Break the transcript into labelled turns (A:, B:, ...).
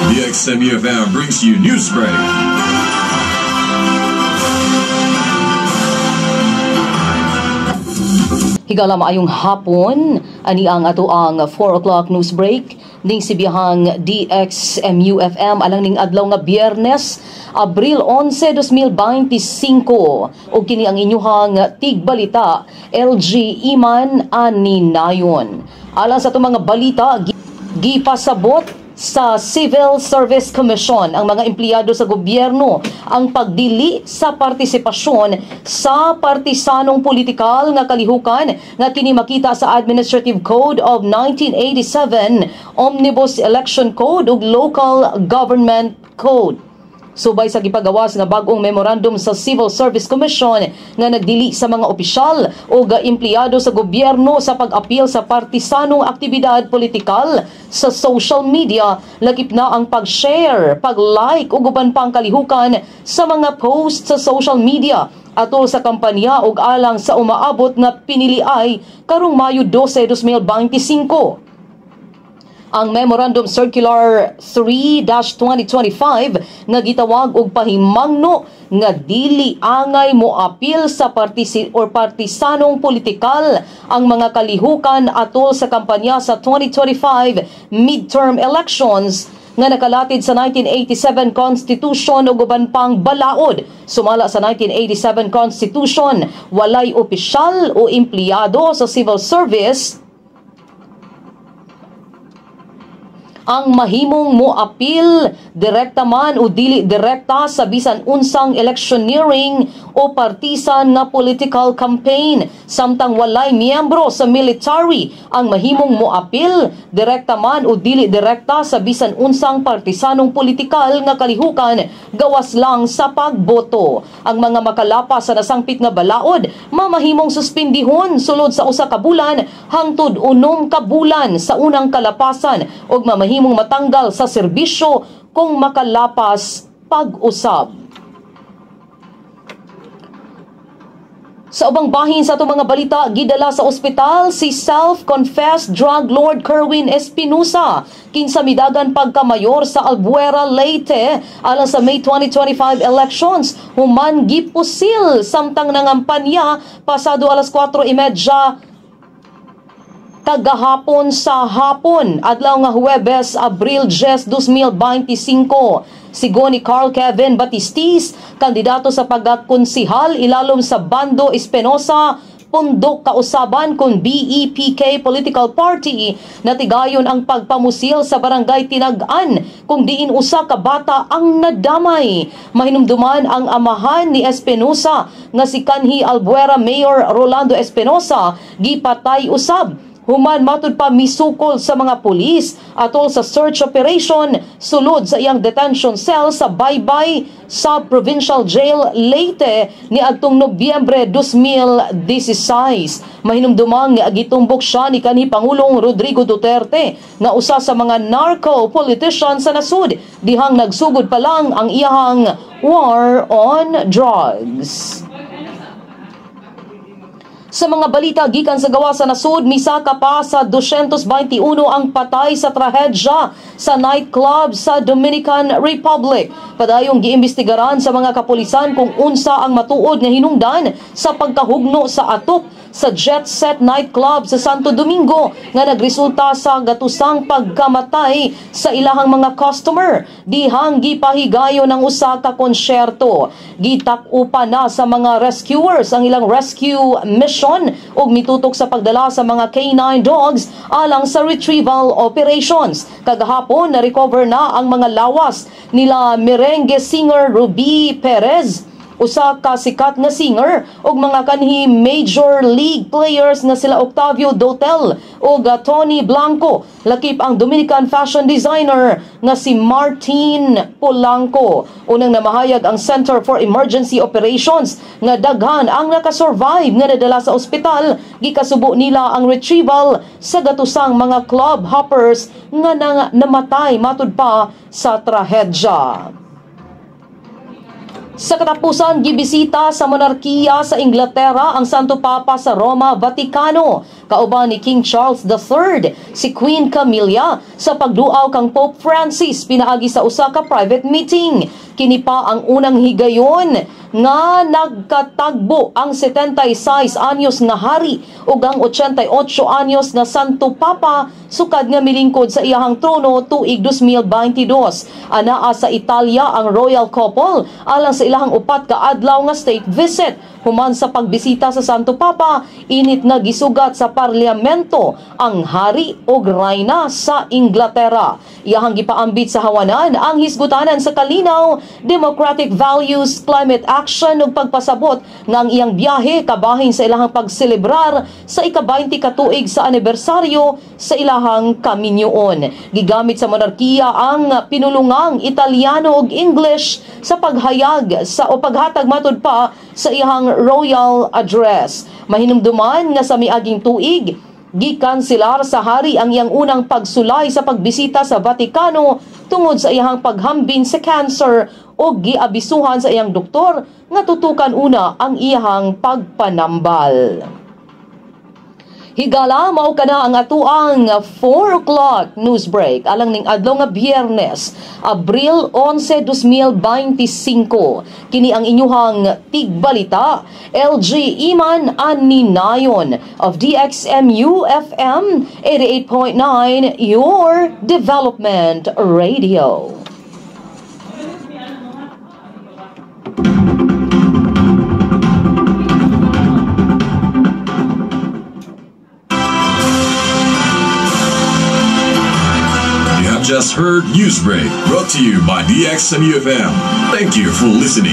A: DXMUFM brings you Newsbreak.
B: Higala, maayong hapon, ani ang ato ang 4 o'clock news break ning sibiyahang DXMU-FM alang ning adlaw nga Biyernes, Abril 11, 2025. Ug kini ang inyuhang tigbalita, LG Iman Aninayon. Alang sa atong mga balita, gipasabot sa Civil Service Commission ang mga empleyado sa gobyerno ang pagdili sa partisipasyon sa partisanong politikal nga kalihukan nga kini makita sa Administrative Code of 1987, Omnibus Election Code ug Local Government Code. Subay sa gipagawas nga bag-ong memorandum sa Civil Service Commission nga nagdili sa mga opisyal o empleyado sa gobyerno sa pag-apil sa partisanong aktibidad politikal sa social media, lakip na ang pag-share, pag-like ug uban pang kalihukan sa mga post sa social media atol sa kampanya ug alang sa umaabot nga piniliay karong Mayo 12, 2025. Ang Memorandum Circular 3-2025 nga gitawag og pahimangno nga dili angay moapil sa partisi or partisanong politikal ang mga kalihukan atol sa kampanya sa 2025 midterm elections nga nakalatid sa 1987 Constitution ug uban pang balaod. Sumala sa 1987 Constitution, walay opisyal o empleyado sa civil service ang mahimong moapil direkta man o dili direkta sa bisan unsang electioneering o partisan nga political campaign, samtang walay miyembro sa military ang mahimong moapil direkta man o dili direkta sa bisan unsang partisanong politikal nga kalihukan gawas lang sa pagboto. Ang mga makalapas sa nasangpit nga balaod mamahimong suspindihon sulod sa usa ka bulan hangtod 6 ka bulan sa unang kalapasan ug mamahimong matanggal sa serbisyo kung makalapas pag-usab. Sa ubang bahin sa atong mga balita, gidala sa ospital si self-confessed drug lord Kerwin Espinosa, kinsa midagan pagkamayor sa Albuera, Leyte alang sa May 2025 elections, human gipusil samtang nangampanya pasado alas 4:30 kagahapon sa hapon, adlaw nga Huwebes, Abril 10, 2025. Sigo ni Carl Kevin Batistis, kandidato sa pagkakonsihal ilalom sa Bando Espinosa, Pundok Kausaban kon BEPK Political Party, natigayon ang pagpamusil sa barangay Tinag-an kung diin usa ka bata ang nadamay. Mahinumduman ang amahan ni Espinosa nga si kanhi Albuera Mayor Rolando Espinosa gipatay usab human matud pa misukol sa mga pulis atol sa search operation sulod sa iyang detention cell sa Baybay Sub-Provincial Jail, Leyte niadtong Nobyembre 2016. Mahinumdumang gitumbok siya ni kanhi Pangulong Rodrigo Duterte nga usa sa mga narco politician sa nasud dihang nagsugod pa lang ang iyahang war on drugs. Sa mga balita gikan sa gawa sa nasod, misaka pa sa 221 ang patay sa trahedya sa nightclub sa Dominican Republic. Padayong giimbestigaran sa mga kapulisan kung unsa ang matuod nga hinungdan sa pagkahugno sa atop sa Jet Set nightclub sa Santo Domingo nga nagresulta sa gatusang pagkamatay sa ilahang mga customer dihang gipahigayon ang usa ka konsyerto. Gitak-upa na sa mga rescuers ang ilang rescue mission ug mitutok sa pagdala sa mga K9 dogs alang sa retrieval operations. Kagahapon na-recover na ang mga lawas nila merengue singer Ruby Perez, usa ka sikat nga singer, ug mga kanhi major league players nga sila Octavio Dotel ug Tony Blanco, lakip ang Dominican fashion designer nga si Martin Polanco. Unang namahayag ang Center for Emergency Operations nga daghan ang nakasurvive nga nadala sa ospital. Gikasubo nila ang retrieval sa gatusang mga club hoppers nga namatay matud pa sa trahedya. Sa katapusan, gibisita sa monarkiya sa Inglaterra ang Santo Papa sa Roma, Vatikano. Kauban ni King Charles III, si Queen Camilla, sa pagduaw kang Pope Francis pinaagi sa usa ka private meeting. Kini pa ang unang higayon nga nagkatagbo ang 76 anyos nga hari ug ang 88 anyos nga Santo Papa sukad nga milingkod sa iyahang trono tuig 2022. Anaa sa Italia ang royal couple alang sa ilahang 4 ka adlaw nga state visit. Human sa pagbisita sa Santo Papa, init nga gisugat sa parlamento ang hari og rayna sa Inglaterra. Iyahang gipaambit sa hawanan ang hisgutanan sa kalinaw, democratic values, climate action ug pagpasabot nga ang iyang biyahe kabahin sa ilahang pagselebrar sa ika-20 ka tuig sa anibersaryo sa ilahang kaminyoon. Gigamit sa monarkiya ang pinulungang Italiano ug English sa paghayag sa o paghatag matud pa sa iyahang royal address. Mahinumduman nga sa miaging tuig, gikanselar sa hari ang iyang unang pagsulay sa pagbisita sa Vatikano tungod sa iyang paghambin sa cancer o giabisuhan sa iyang doktor nga tutukan una ang iyang pagpanambal. Higala, mao kana ang atuang 4 o'clock news break alang ning adlaw nga Biyernes, Abril 11, 2025. Kini ang inyuhang tigbalita, LG Iman Aninayon of DXMU FM 88.9, your development radio.
A: Just heard Newsbreak, brought to you by DXMUFM. Thank you for listening.